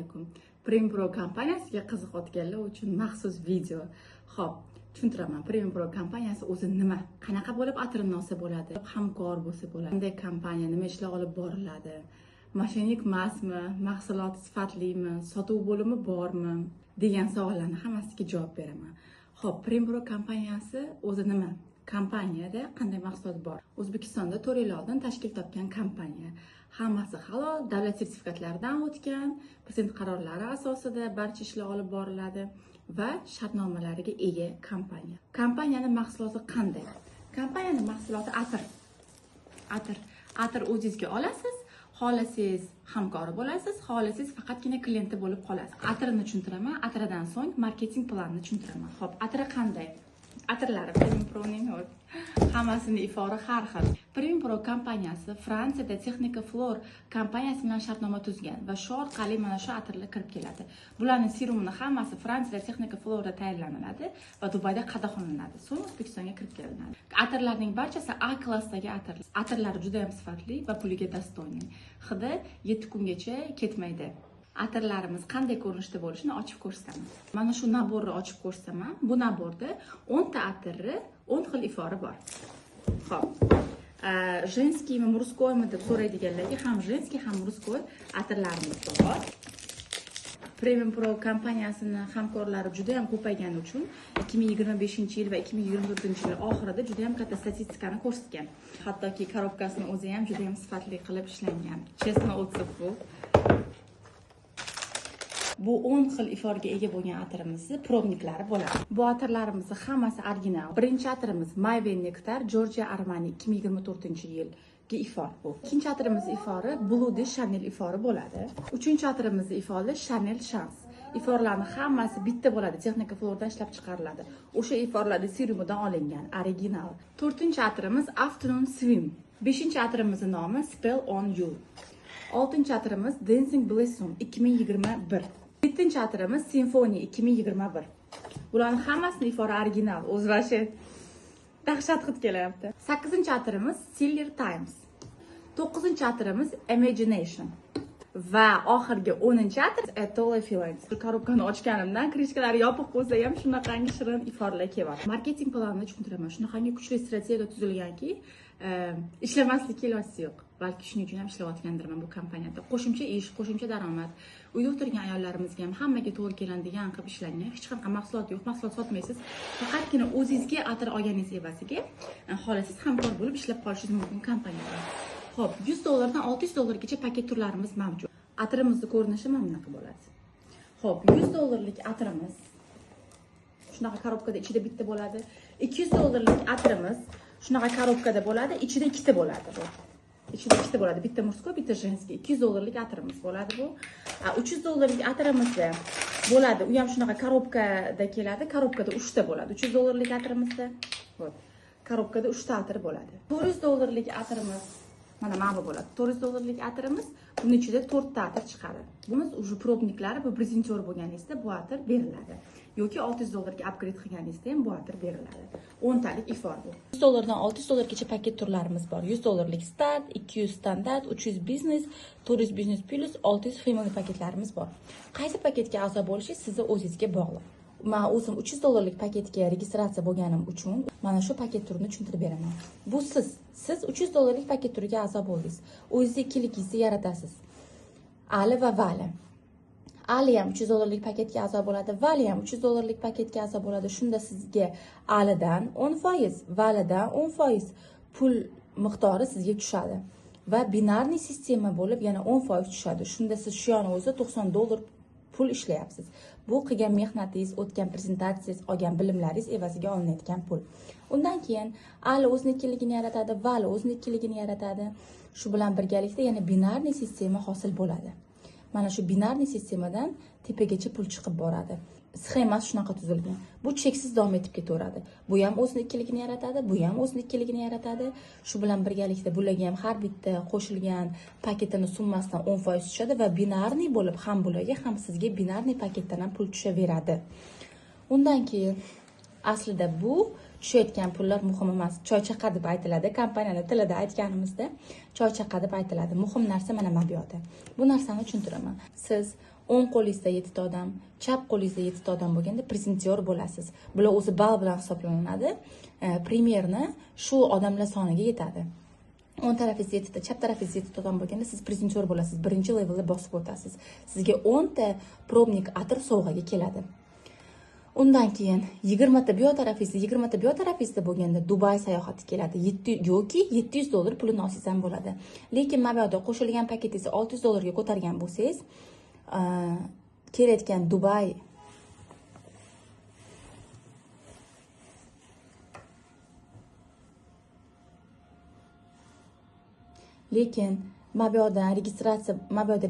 Alaykum. Premium Pro kompaniyasiga qiziqayotganlar uchun maxsus video. Xo'p, tushuntiraman. Premium Pro kompaniyasi o'zi nima? Qanaqa bo'lib atirini olsa bo'ladi? Hamkor bo'lsa bo'ladi. Qanday kompaniya, nima ishlar olib boriladi? Мошенник emasmi? Mahsulot sifatlimi? Sotuv bo'limi bormi? Degan savollarni hammasiga javob beraman. Xo'p, Premium Pro kompaniyasi o'zi nima? Kompaniyada qanday mahsulot bor? O'zbekistonda 4 yil oldin tashkil topgan kompaniya. Hammasi halol, davlat sertifikatlaridan o'tgan, prezident qarorlari asosida barcha ishlar olib boriladi va shartnomalariga ega kompaniya. Kompaniyaning mahsuloti qanday? Kompaniyaning mahsuloti atir. Atir. Atir o'zingizga olasiz, xohlasangiz hamkori bo'lasiz, xohlasangiz faqatgina klienti bo'lib qolasiz. Atirini tushuntiraman, atiridan so'ng marketing planini tushuntiraman. Xo'p, atiri qanday? Atirlari Premium Pro'ning hammasini ifori har xil. Premium Pro kompaniyasi Fransiyada Texnika Flor kompaniyasi bilan shartnoma tuzgan va shu orqali mana shu atirlar kirib keladi. Bularning serumini hammasi Fransiyada Texnika Florda tayyorlanadi va Dubayda qadaxonlanadi. So'ng O'zbekistonga kirib kelinadi. Atirlarning barchasi A klassdagi atirlar. Atirlari juda ham sifatli va puliga достойный. Hidi 7 kungacha ketmaydi. Atirlarimiz qanday ko'rinishda bo'lishini ochib ko'rsataman. Mana shu набор ni ochib ko'rsataman. Bu набор da 10 ta atirni 10 xil ifori bor. Xo'p. Женский mi, мужской mi deb so'raydiganlarga ham женский, ham мужской atirlarimiz bor. Premium Pro kompaniyasini hamkorlari juda ham ko'paygani uchun 2025-yil va 2024-yil oxirida juda ham katta statistikani ko'rsatgan. Hattoki коробка sini o'zi ham juda ham sifatli qilib ishlangan. Честно отзыв bu. Bu 10 xil iforga ega bo'lgan atirimizni пробник lari bo'ladi. Bu atirlarimizni hammasi original. Birinchi atirimiz Mayve Nectar Giorgio Armani 2024-yilgi ifor bu. Ikkinchi atirimiz ifori Blue de Chanel ifori bo'ladi. Uchinchi atirimiz ifori Chanel Chance. Iforlarning hammasi bitta bo'ladi, Texnika Flordan ishlab chiqariladi. O'sha iforlarning serumidan olingan, original. To'rtinchi atirimiz Afternoon Swim. Beshinchi atirimizning nomi Spell on You. Oltinchi atirimiz Dancing Blossom 2021. Yettinchi atirimiz Symphony 2021. Bularning hammasini ifori original, o'zi вообще dahshat hid kelyapti. Sakkizinchi atirimiz Silver Times. To'qqizinchi atirimiz Imagination. Va oxirgi 10-atir Etoile Filante. Коробка ni ochganimdan крышка lari yopiq bo'lsa ham shunaqangi shirin iforlar kelyapti. Marketing planini tushuntiraman. Shunaqangi kuchli strategiya tuzilganki, ishlamaslik iloji yo'q. Balki shuning uchun ham ishlayotgandirman bu kompaniyada. Qo'shimcha ish, qo'shimcha daromad. Uyda o'tirgan ayollarimizga ham hammaga to'g'ri keladigan qilib ishlangan. Hech qanaqa mahsulot yo'q, mahsulot sotmaysiz. Faqatgina o'zingizga atir olganingiz evaziga, xohlasangiz hamkor bo'lib ishlab qolishingiz mumkin kompaniyada. Xo'p, 100 dollardan 600 dollargacha paket turlarimiz mavjud. Atirimizni ko'rinishi mana bunaqa bo'ladi. Xo'p, 100 dollarlik atirimiz shunaqa коробка da, ichida bitta bo'ladi. 200 dollarlik atirimiz shunaqa коробка da bo'ladi, ichida ikkita bo'ladi bu. Ichida ikkita bo'ladi, bitta мужской, bitta женский. 200 dollarlik atirimiz bo'ladi bu. 300 dollarlik atirimizda bo'ladi, u ham shunaqa коробка da keladi, коробка da 3 ta bo'ladi. 300 dollarlik atirimizda. Вот. Коробка da 3 ta atir bo'ladi. 400 dollarlik atirimiz mana bu bo'ladi. 400 dollarlik atirimiz, buning ichida 4 ta atir chiqadi. Bunimiz уже пробник lari, bu prezentyor bo'lganingizda bu atir beriladi. Yoki 600 dollarga upgrade qilganingizda ham bu atir beriladi. 10 talik ifor bu. 100 dollardan 600 dollargacha paket turlarimiz bor. 100 dollarlik start, 200 standart, 300 biznes, 400 biznes plus, 600 family paketlarimiz bor. Qaysi paketga a'zo bo'lishingiz sizni o'zingizga bog'liq. Men o'zim 300 dollarlik paketga registratsiya bo'lganim uchun mana shu paket turini tushuntirib beraman. Bu siz 300 dollarlik paket turiga a'zo bo'ldingiz. O'zingizni ikkiligingizni yaratasiz. Ali va Vali. Ali ham 300 dollarlik paketga a'zo bo'ladi, Vali ham 300 dollarlik paketga a'zo bo'ladi. Shunda sizga Alidan 10%, Validan 10% pul miqdori sizga tushadi. Va бинарный sistema bo'lib yana 10% tushadi. Shunda siz shu yon o'zida 90 dollar pul ishlayapsiz. Bu qilgan mehnatingiz, o'tgan prezentatsiyangiz, olgan bilimlaringiz evaziga olinayotgan pul. Undan keyin Ali o'zini ikkiligini yaratadi, Vali o'zini ikkiligini yaratadi. Shu bilan birgalikda yana бинарный sistema hosil bo'ladi. Mana shu бинарный sistemadan tepagacha pul chiqib boradi. Sxemasi shunaqa tuzilgan. Bu cheksiz davom etib ketaveradi. Bu ham o'zini ikkiligini yaratadi, bu ham o'zini ikkiligini yaratadi. Shu bilan birgalikda bularga ham har bitta qo'shilgan paketini summasidan 10% tushadi va бинарный bo'lib ham bularga, ham sizga бинарный paketdan ham pul tushaveradi. Undan keyin aslida bu tushayotgan pullar muhim emas. Choychaqa deb aytiladi. Kompaniyani tilida aytganimizda choychaqa deb aytiladi. Muhim narsa mana bu yoqda. Bu narsani tushuntiraman. Siz O'ng qo'lingizda 7 ta odam, chap qo'lingizda 7 ta odam bo'lganda prezentyor bo'lasiz. Bular o'zi ball bilan hisoblanadi. Premyerni shu odamlar soniga yetadi. O'ng tarafingizda 7 ta, chap tarafingizda 7 ta odam bo'lganda siz prezentyor bo'lasiz. Birinchi levelni bosib o'tasiz. Sizga 10 ta probnik atir sovg'aga keladi. Undan keyin 20 ta bu yoq tarafingizda, 20 ta bu yoq tarafingizda bo'lganda Dubay sayohati keladi. 7 yoki $700 pulini olsangiz ham bo'ladi. Lekin mana bu yoqda qo'shilgan paketingizni $600 ga ko'targan bo'lsangiz, kelayotgan Dubay lekin mana bu yoqda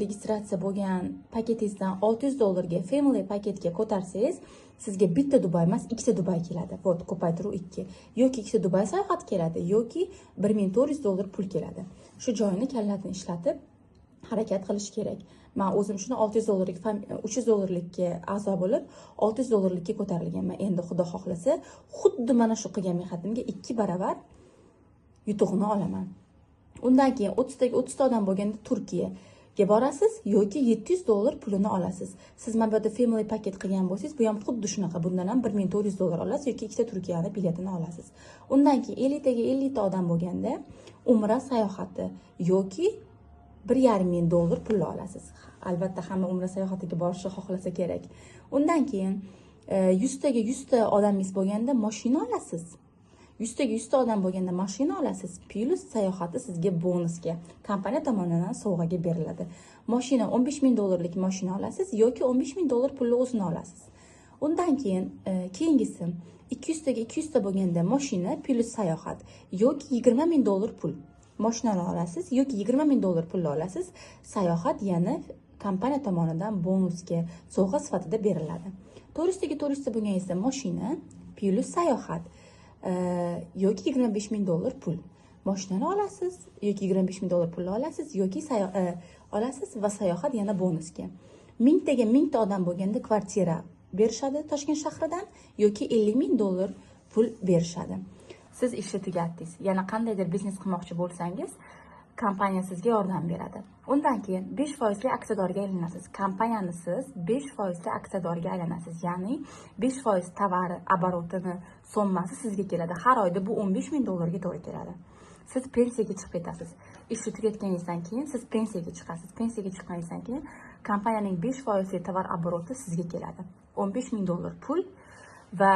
registratsiya bo'lgan paketingizdan $600 ga family paketga ko'tarsangiz, sizga bitta Dubay emas, ikkita Dubay keladi. Вот, ko'paytiruv 2. Yoki ikkita Dubay sayohat keladi, yoki $1400 pul keladi. Shu joyini kallatini ishlatib harakat qilish kerak. Men o'zim shuni $600lik, $300likka a'zo bo'lib, $600likka ko'tarilganman. Endi Xudo xohlasa, xuddi mana shu qilgan mehnatimga 2 barobar yutug'ini olaman. Undan keyin 30 ta odam bo'lganda Turkiyaga borasiz yoki $700 pulini olasiz. Siz mana bu yerda family paket qilgan bo'lsangiz, bu ham xuddi shunaqa. Bundan ham $1400 olasiz yoki ikkita Turkiyani biletini olasiz. Undan keyin 50 taga 50 ta odam bo'lganda Umra sayohati yoki $1500 pulni olasiz. Albatta hamma Umra sayohatiga borishni xohlasa kerak. Undan keyin 100 taga 100 ta odamingiz bo'lganda mashina olasiz. 100 taga 100 ta odam bo'lganda mashina olasiz. Plus sayohati sizga bonusga, kompaniya tomonidan sovg'aga beriladi. Mashina $15,000lik mashina olasiz yoki $15,000 pulni o'zini olasiz. Undan keyin keyingisi 200 taga 200 ta bo'lganda mashina plus sayohat yoki $20,000 pul. Mashinani olasiz yoki $20,000 pulni olasiz. Sayohat yana kompaniya tomonidan bonusga, sovg'a sifatida beriladi. 400 taga 400 ta bo'lganingizda mashina plus sayohat yoki $25,000 pul. Mashinani olasiz yoki $25,000 pulni olasiz yoki olasiz va sayohat yana bonusga. 1000 taga 1000 ta odam bo'lganda kvartira berishadi Toshkent shahridan yoki $50,000 pul berishadi. Siz ishni tugatdingiz. Yana qandaydir biznes qilmoqchi bo'lsangiz, kompaniya sizga yordam beradi. Undan keyin 5% aksiyadorga aylanasiz. Kompaniyani siz 5% aksiyadorga aylanasiz. Ya'ni 5% tovar oborotini summasi sizga keladi. Har oyda bu $15,000 ga to'g'ri keladi. Siz pensiyaga chiqib ketasiz. Ishni tugatganingizdan keyin siz pensiyaga chiqasiz. Pensiyaga chiqqaningizdan keyin kompaniyaning 5% tovar oboroti sizga keladi. $15,000 pul va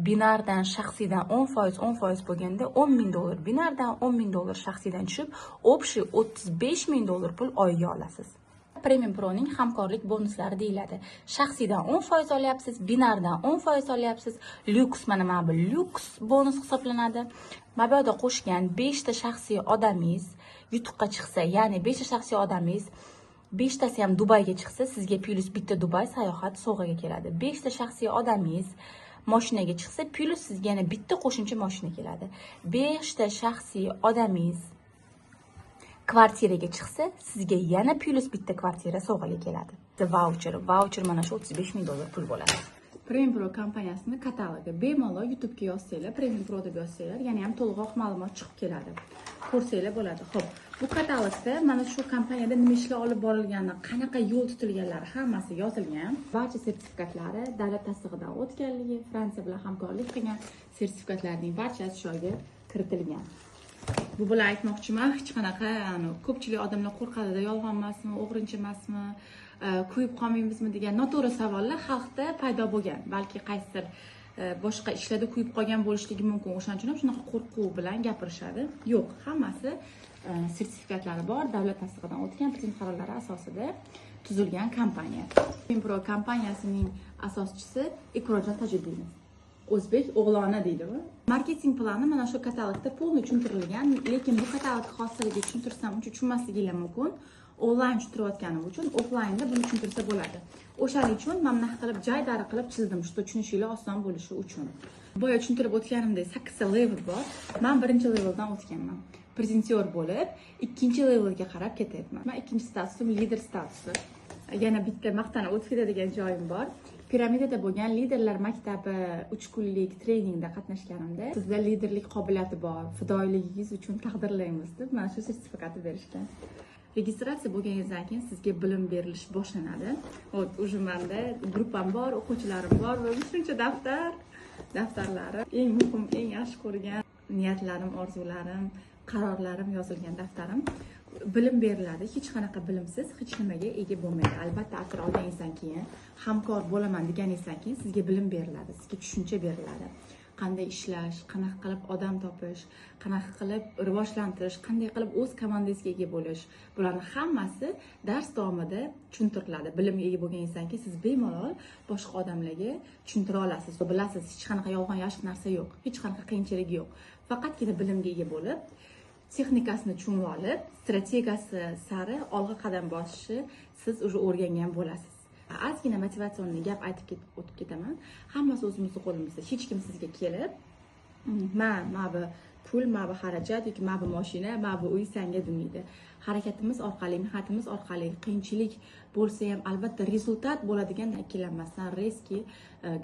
binardan shaxsiydan 10% 10% bo'lganda $10,000 binardan $10,000 shaxsiydan tushib, общий $35,000 pul oyiga olasiz. Premium Pro'ning hamkorlik bonuslari deyiladi. Shaxsiydan 10% olyapsiz, binardan 10% olyapsiz. Lyuks, mana bu lyuks bonus hisoblanadi. Mabodo qo'shgan 5 ta shaxsiy odamingiz yutuqqa chiqsa, ya'ni 5 ta shaxsiy odamingiz 5 tasi ham Dubayga chiqsa, sizga plus bitta Dubay sayohat sovg'aga keladi. 5 ta shaxsiy odamingiz mashinaga chiqsa, plus sizga yana bitta qo'shimcha mashina keladi. 5 ta shaxsiy odamingiz kvartiraga chiqsa, sizga yana plus bitta kvartira sovg'aga keladi. Voucher mana shu $35,000 pul bo'ladi. Premium Pro kompaniyasining katalogi bemalol YouTube'ga yozsanglar, Premium Pro deb yozsanglar, yana ham to'liqroq ma'lumot chiqib keladi. Ko'rsanglar bo'ladi. Xo'p, bu katalogda mana shu kompaniyada nima ishlar olib borilgani, qanaqa yo'l tutilganlari hammasi yozilgan. Barcha sertifikatlari davlat tasdig'idan o'tganligi, Fransiya bilan hamkorlik qilgan sertifikatlarning barchasi shu yerga kiritilgan. Bu bilan aytmoqchiman, hech qanaqa, ko'pchilik odamlar qo'rqadida, yolg'on emasmi, o'g'rincha emasmi, kuyib qolmaymizmi degan noto'g'ri savollar xalqda paydo bo'lgan. Balki qaysidir boshqa ishlarda kuyib qolgan bo'lishligi mumkin. O'shaning uchun ham shunaqa qo'rquv bilan gapirishadi. Yo'q, hammasi sertifikatlari bor, davlat tasdig'idan o'tgan, prezident qarorlari asosida tuzilgan kompaniya. Premium Pro kompaniyasining asoschisi Ikromjon Tajiddinov. O'zbek o'g'loni deydimi? Marketing plani mana shu katalogda polni tushuntirilgan, lekin bu katalog hozirga tushuntirsam uncha tushunmasligingiz mumkin. Onlayn tushuntirayotganim uchun offlaynda buni tushuntirsa bo'ladi. O'shaning uchun men bunaqa qilib jaydari qilib chizdim, shu tushunishinglar oson bo'lishi uchun. Boya tushuntirib o'tganimdek 8 ta level bor. Men birinchi leveldan o'tganman. Prezentyor bo'lib, ikkinchi levelga qarab ketyapman. Men ikkinchi statusim lider statusi. Yana bitta maqtanib o'tib ketadigan joyim bor. Piramidada bo'lgan liderlar maktabi 3 kunlik treningda qatnashganimda sizda liderlik qobiliyati bor, fidoyiligingiz uchun taqdirlaymiz deb mana shu sertifikatni berishgan. Registratsiya bo'lganingizdan keyin sizga bilim berilish boshlanadi. Вот уже menda gruppam bor, o'quvchilarim bor va shuncha daftarlari, eng muhim, eng yaxshi ko'rgan niyatlarim, orzularim, qarorlarim yozilgan daftarim. Bilim beriladi. Hech qanaqa bilimsiz hech nimaga ega bo'lmaydi. Albatta, atir olganingizdan keyin, hamkor bo'laman deganingizdan keyin sizga bilim beriladi, sizga tushuncha beriladi. Qanday ishlash, qanaqa qilib odam topish, qanaqa qilib rivojlantirish, qanday qilib o'z komandangizga ega bo'lish. Bularni hammasi dars davomida tushuntiriladi. Bilimga ega bo'lganingizdan keyin siz bemalol boshqa odamlarga tushuntira olasiz. Bilasiz, hech qanaqa yolg'on yashiq narsa yo'q, hech qanaqa qiyinchilik yo'q. Faqatgina bilimga ega bo'lib, texnikasini tushunib olib, strategiyasi sari olg'a qadam bosishni siz уже o'rgangan bo'lasiz. Ozgina motivatsion gap aytib o'tib ketaman. Hammasi o'zimizni qo'limizda. Hech kim sizga kelib, "Ma bu pul, ma bu xarajat yoki ma bu mashina, ma bu uy sanga" demaydi. Harakatimiz orqali, mehnatimiz orqali qiyinchilik bo'lsa ham, albatta результат bo'ladigan, ikkilanmasdan резкий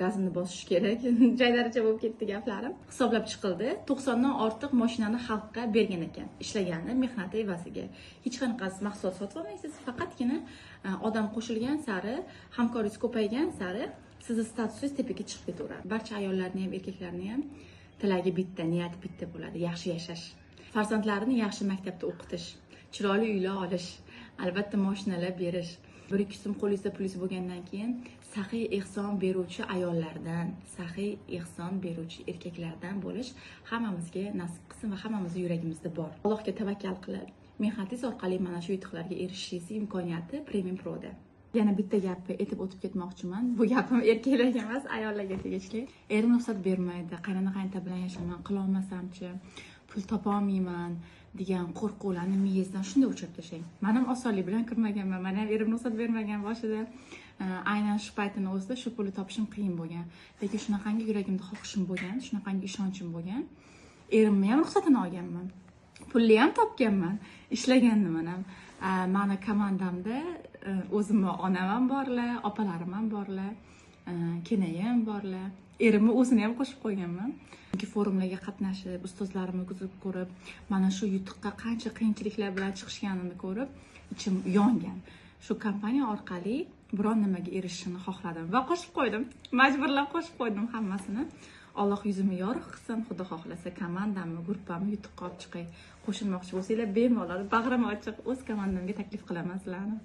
gazini bosish kerak. Jaydaricha bo'lib ketdi gaplarim. Hisoblab chiqildi, 90 dan ortiq mashinani xalqqa bergan ekan, ishlagani mehnati evaziga. Hech qanaqa mahsulot sotib olmaysiz, faqatgina odam qo'shilgan sari, hamkoringiz ko'paygan sari sizni statusingiz tepaga chiqib ketaveradi. Barcha ayollarni ham, erkaklarni ham tilagi bitta, niyati bitta bo'ladi: yaxshi yashash, farzandlarini yaxshi maktabda o'qitish, chiroyli uylar olish, albatta moshinalar berish. 1-2 so'm qo'lingizda pulingiz bo'lgandan keyin saxiy ehson beruvchi ayollardan, saxiy ehson beruvchi erkaklardan bo'lish hammamizga nasib qilsin va hammamizni yuragimizda bor. Allohga tavakkal qilib, mehnatingiz orqali mana shu yutuqlarga erishishingiz imkoniyati Premium Proda. Yana bitta gapni aytib o'tib ketmoqchiman. Bu gapim erkaklarga emas, ayollarga tegishli. Erim ruxsat bermaydi, qaynona qaynota bilan yashaman, qilolmasamchi, pul topolmayman degan qo'rquvlarni miyangizdan shunday o'chirib tashlang. Men ham osonlik bilan kirmaganman, men ham erim ruxsat bermagan boshida. Aynan shu paytini o'zida shu pulni topishim qiyin bo'lgan. Lekin shunaqangi yuragimda xohishim bo'lgan, shunaqangi ishonchim bo'lgan. Erimni ham ruxsatini olganman. Pulni ham topganman, ishlagandim ham. Mani komandamda o'zimni onam ham borlar, opalarim ham borlar, kenayim borlar. Erimni o'zini ham qo'shib qo'yganman. Chunki forumlarga qatnashib, ustozlarimni kuzatib ko'rib, mana shu yutuqqa qancha qiyinchiliklar bilan chiqishganini ko'rib, ichim yongan. Shu kompaniya orqali biron nimaga erishishini xohladim va qo'shib qo'ydim. Majburlab qo'shib qo'ydim hammasini. Alloh yuzimni yorug' qilsin, Xudo xohlasa komandamni, gruppamni yutuqqa olib chiqay. Qo'shilmoqchi bo'lsanglar, bemalol, bag'rim ochiq o'z komandamga taklif qilaman sizlarni.